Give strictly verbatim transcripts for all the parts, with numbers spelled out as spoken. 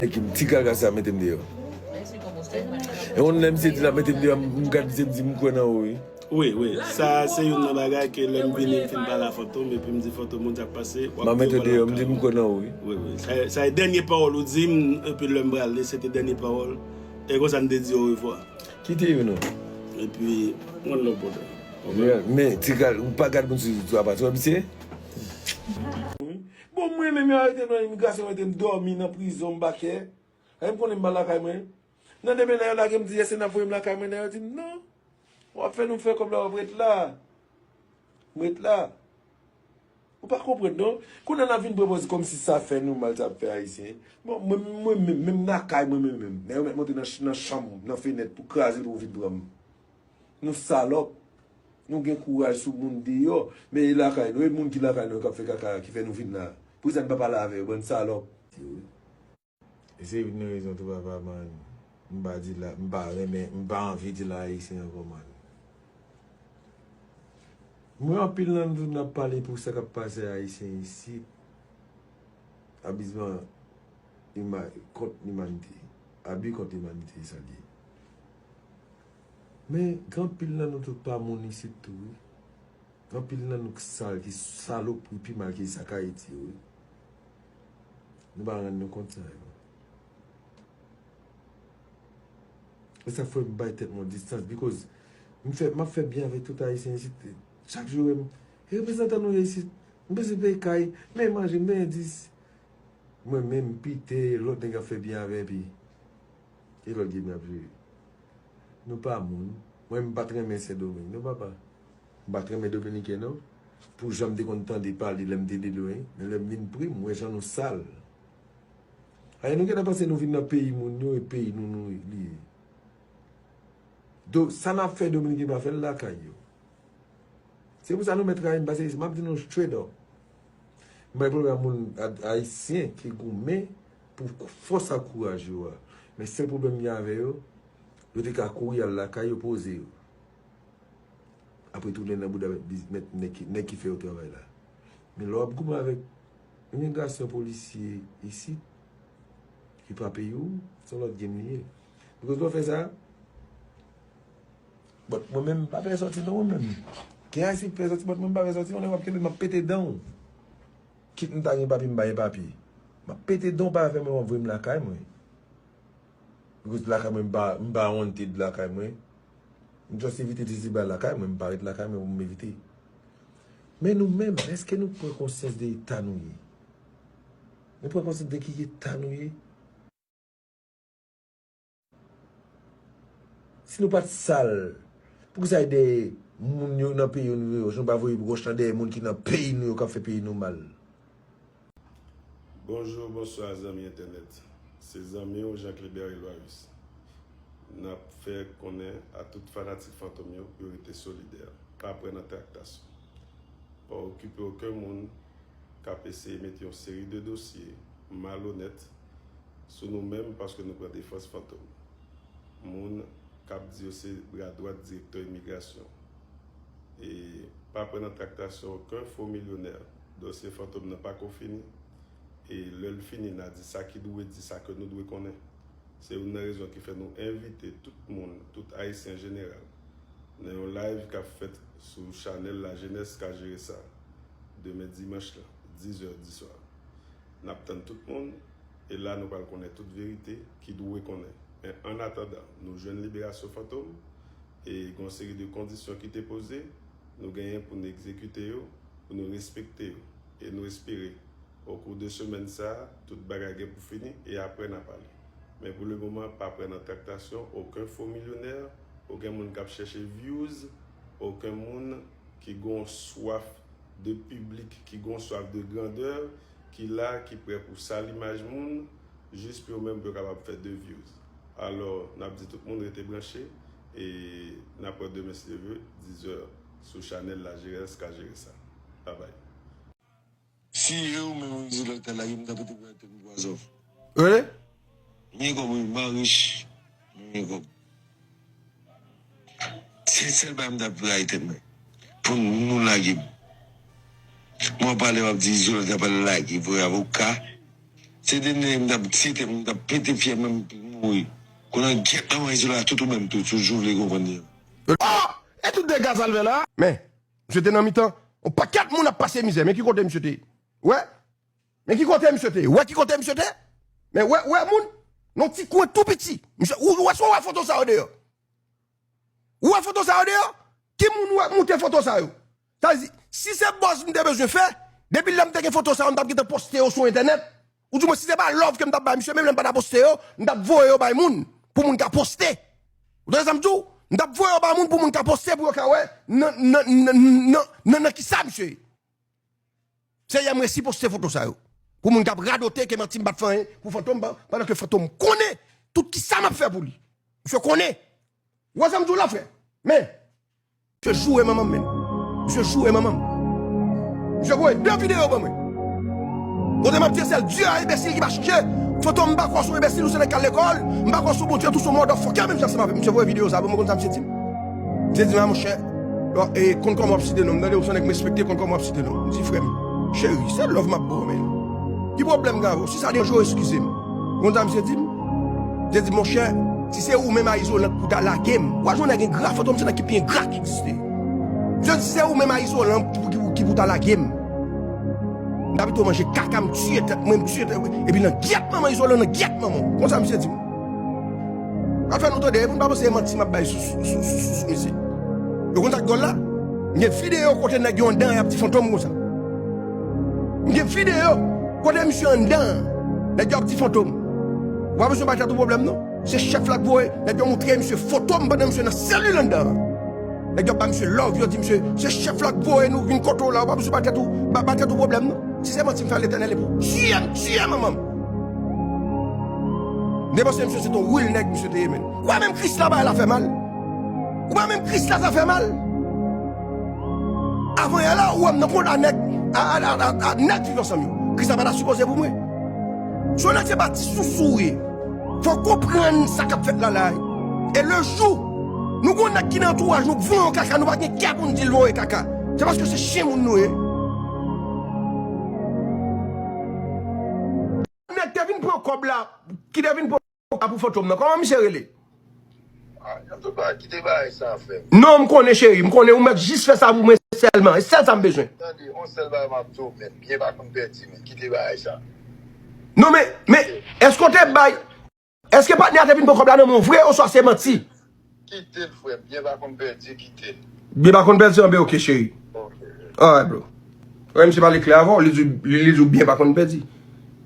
Ki m ti kaka sa mete m deyò. E yon lè misye di l ap mete m deyò, m gad misye, m di m kwè nan ou wi. Wi, wi. Sa se youn nan bagay ke lè m vini m fin pale a Fantom epi m di Fantom moun sa k pase. M ap mete w deyò, m di m kwè nan ou wi. Wi, wi. Sa, sa e dènye pawòl ou di m epi lè m prale, se te dènye pawòl. E konsa m te di orevwa. Kite yo non. Epi, one love brother. Men ti kal, ou pa gad moun sou YouTube apa, sou misye? Bon mwen menm yo arete m nan imigrasyon, yo mete m dòmi nan prizon m pa kè. Ay m konnen m pa lakay mwen. Nan demen lè yo lage m di èske n ap voye m lakay mwen, lè yo di m non. W ap fè nou fè kòb la w ap ret la. M ret la. Ou pa konprann non. Kounye a n ap vin pran pòz kòmsi sa fè nou mal sa ap fè ayisyen. Bon, mwen mwen menm, menm lakay mwen menm menm. Nèg yo mèt monte nan nan chanm, nan fenèt pou kraze l pou vin pran m. Nou salòp. Nou gen kouraj sou moun deyò, men e lakay nou, e moun ki lakay nou yo k ap fè kaka a ki fè nou vin la. Poukisa n pa pale avè yo, bann salòp? E se youn nan rezon tou papa man, m pa di la, m pa renmen, m pa anvi di la ayisyen ankò man. M wè anpil nan nou n ap pale pou sa k ap pase ayisyen isit. Abizman ima, kont limanite. Abi kont limanite sa l ye. Men gen anpil nan nou tout pa moun isit tou wi. Gen anpil nan nou k sal, ki salopri pi mal ke sa k Ayiti yo wi. Nou pa rann nou kont sa yo. E sa fè m bay tèt mwen distans because m fè, m ap fè byen avèk tout ayisyen isit. Chak jou yo wè m, e reprezantan nou ye isit. M bezwen peye kay, men manje, men dis. Mwen menm, Pite, lòt nèg ap fè byen avè epi. E lòt game y ap jwe. Nou pa moun. Mwen m pa t renmen Sendomeng non papa. M pa t renmen Dominiken non. Pou jan m te konn tande pale lè m te delwen, men lè m vin pri m wè jan nou sal. Ayen nou gentan panse nou vin nan peyi moun yo e peyi nou nou li ye. Donk sa n ap fè Dominiken pa fè l lakay yo. Se pou sa nou mèt rayi m pase isit. M ap di nou straight up. M pa gen pwoblèm ak moun ayisyen ki goumen pou fòs ak kouraj yo a. Men sèl pwoblèm m gen avè yo, yo te ka kouri al lakay yo poze yo. Apre tounen nan bouda mèt nèg ki fè yo travay la. Men lè w ap goumen avèk imigrasyon polisye isit ki pa peyi w, se yon lòt game li ye. Because lè w fè sa, But mwen menm m pa pè sòti non mwen menm. Gen ayisyen ki pè sòti but mwen m pa pè sòti, yon lè w ap kenbe m ap pete dan w. Kit m ta gen papye m pa gen papye. M ap pete dan w pa fè mwen w ap voye m lakay mwen. Because lakay mwen m pa m pa wanted lakay mwen. M just evite diziba lakay mwen, m pa ret lakay mwen pou m evite. Men nou menm, èske nou pran konsyans de eta nou ye? Nou pran konsyans de ki eta nou ye? Si nou pa t sal, poukisa e dèyè moun yo nan peyi yo nou yo, jan nou pa voye wòch nan dèyè moun ki nan peyi nou yo k ap fè peyi nou mal? Bonjou, bonswa zanmi entènèt. Se zanmi w Jean Clébert Eloirus. N ap fè konnen a tout fanatik Fantom yo pou yo rete solidè, pa pran nan traktasyon. Pa okipe okenn moun k ap eseye mete yon seri de dosye malonèt sou nou menm paske nou pran defans Fantom. Moun k ap di yo se bra dwat direktè imigrasyon. E pa pran nan traktasyon okenn fo milyonè. Dosye Fantom nan pako fini. E lè l fini, n a di sa ki dwe di, sa ke nou dwe konnen. Se youn nan rezon ki fè nou envite tout moun, tout Ayisyen an jeneral, nan yon live k ap fèt sou chanèl Lajenès ka jere sa, demen dimanch lan, diz è di swa. N ap tann tout moun, e la nou pral konnen tout verite ki dwe konnen. Men annatandan nou jwenn liberasyon Fantom, e gen yon seri de kondisyon ki te poze, nou genyen pou n egzekite yo, pou nou respekte yo, e nou espere Okou de semèn sa a, tout bagay gen pou fini e apre n a pale. Men pou lemoman, pa pran nan traktasyon okenn fo milyonè, okenn moun k ap chèche views, okenn moun ki gen yon swaf de piblik, ki gen yon swaf de grandè, ki la, ki prè pou sal imaj moun, jis pou yo menm pou yo kapab fè de views. Alò, n ap di tout moun rete branche e n ap wè demen si Dye vle, diz è, sou chanèl Lajenès ka jere sa. Babay. Si e ou menm ou di lòt la lage m, m ta pete bra tèt m pou Azòf. Really? M gen kòb wi, m pa rich, men m gen kòb. Se sèl bagay m ta rayi tèt mwen. Pou nou lage m. Mwen pale, w ap di Izolan ta pral lage, voye avoka. Se de nèg m t ap tiye tèt mwen, m t ap pete fyèl mwen, m mouri. Kounye a gyèt manman Izolan tout ou menm tou, tou, tou vle konprann li. Oh! E tout dega sa l fè la? Men, misye te nan mitan yon pakèt moun ap pase mizè. Men ki kote misye te ye? Wè? Men ki kote misye te ye? Wè ki kote misye te ye? Men wè, wè moun? Nan ti kwen tou piti. Misye, ou, ou wè, ou wè foto sa yo deyò? Ou wè foto sa yo deyò? Ki moun wè moute foto sa yo? Sa vle di, si se buzz m te bezwen fè, depi lè m te gen foto sa yo, m t ap gentan poste yo sou entènèt. Ou di mwen, si se pa love ke m t ap bay misye, menm lè m pa ta poste yo, m t ap voye yo bay moun, pou moun ka poste. Ou tande sa m di w? M t ap voye yo bay moun pou moun ka poste, pou yo ka wè nan, nan, nan, nan, nan, nan kisa misye ye. Se yè m resi poste foto sa yo. Pou moun k ap radote ke manti m pa t fè anyen pou Fantom, pandan ke Fantom konnen tout kisa m ap fè pou li. Misye konnen. Ou wè sa m di w la, frè? Men, misye joure manman m menm. Misye joure manman m. Misye voye de videyo ban mwen. Kote m ap di sèl Dye a enbesil ki pa chanje. Fantom, m pa kwè w se yon enbesil, ou se nèg k al lekòl. M pa kwè w se yon Bondye, tou se yon motherfucker menm jan ansanm avè m. Misye voye videyo sa ban mwen, ou konn sa misye di m? Misye di m, a monchè, e konn kòman w ap site non m, tande, ou se yon nèg m respekte, konn kòman w ap site non m. M di, frè m, cheri, se love m ap ba w, men. Ki pwoblèm m gen avè w? Si sa deranje w, eskize m. Ou konn sa misye di m? Misye di, monchè, si se ou menm a Izolan k pou ta lage m, w a jwenn nèg engra, Fantom se nèg ki pi engra ki egziste. Misye di, si se ou menm a Izolan ki, ki, ki pou ta lage m, m ta pito manje kaka, m tiye tèt mwen, m tiye tèt mwen. Epi nan gyèt manman Izolan, nan gyèt manman w. Konn sa misye di m. Pral fè nou tande, epi nou pa panse e manti m ap bay sou, sou, sou, sou, sou misye. Yo konn sa k dwòl la? M gen videyo kote nèg yo anndan an y ap di Fantom konsa. M gen videyo kote misye anndan an, nèg yo ap di Fantom. Ou pa bezwen bay tèt ou pwoblèm non. Se chèf la k voye, nèg yo moutre misye foto m pandan misye nan selil anndan an. Nèg yo ap ba misye love, yo di misye, se chèf la k voye nou vin kote w la, ou pa bezwen bay tèt ou, ba, bay tèt ou pwoblèm non. Si se manti m fè, Letènèl e pou tiye m, tiye manman m. M te panse misye se t on real nèg misye te ye, men. Ou pa menm Krisla bagay la fè mal. Ou pa menm Krisla sa fè mal. Avan yè la, ou wè m nan kont a nèg, a, a, a, a, a nèg viv ansanm yo. Krisla pa ta sipoze pou mwen. Si w nèg se pa ti sousou w ye. Fò w konprann sa k ap fèt la la. E le jou nou gon nèg ki nan antouraj nou k voye yon kaka, nou pa gen kè pou n di l voye kaka. Se paske se chen moun nou ye. Nèg te vin pran kòb la, ki te vin pran kòb la pou Fantom nan. Kòman misye rele? Ah, Janm Tout Bagay, kite bagay sa, frè m. Non, m konnen, cheri, m konnen ou mèt jis fè sa pou mwen sèlman. E sèl sa m bezwen. Tande, yon sèl bagay m ap di w, men, byen pa konn pèdi, men, kite bagay sa. Non, men, men, èske w te bay, èske patnè a te vin pran kòb la nan men w vre, oswa se manti? Kite l, frè m, byen pa konn pèdi, kite l. Byen pa konn pèdi, anben, ok, cheri. Ok. Alright, bro. Wè, misye pale klè avè w, li di, li, li di w byen pa konn pèdi.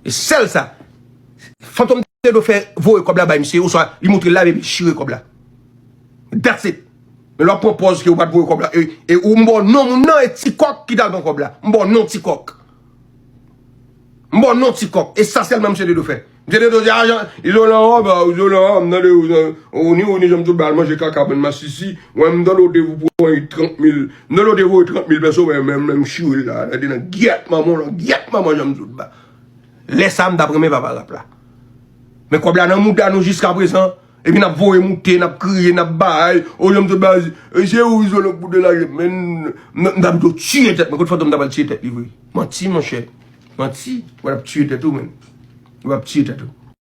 E sèl sa. Fantom te dwe fè voye kòb la bay misye, oswa li montre l la, epi chire kòb la. That's it. Men lè w ap pran pòz ke ou pa t voye kòb la, e, e ou m ba w non moun nan, e Ti Kòk ki t al pran kòb la. M ba w non Ti Kòk. M ba w non Ti Kòk. E sa sèlman misye te dwe fè. Misye te dwe di, a, Jan, Izolan, o, ba, Izolan, m tande ou, ou ni, ou ni Janm Tout Bagay al manje kaka bann masisi. Mwen, m tande ou te pran trant mil, m tande ou te voye trant mil pèso, men, men, men m chire l la, tande nan gyèt manman w, nan gyèt manman Janm Tout Bagay. Lè sa a, m t ap renmen papa rap la. Men kòb la nan mouda nou jiskaprezan. Epi n ap voye moute, n ap kriye, n ap bay. O, Janm Tout Bagay, e, se ou Izolan k pou te lage m, men m, m, m t ap tou tiye tèt mwen. Kote Fantom ta pral tiye tèt li vre? Manti, monchè. Manti. Ou p ap tiye tèt ou, men. Ou p ap tiye tèt ou.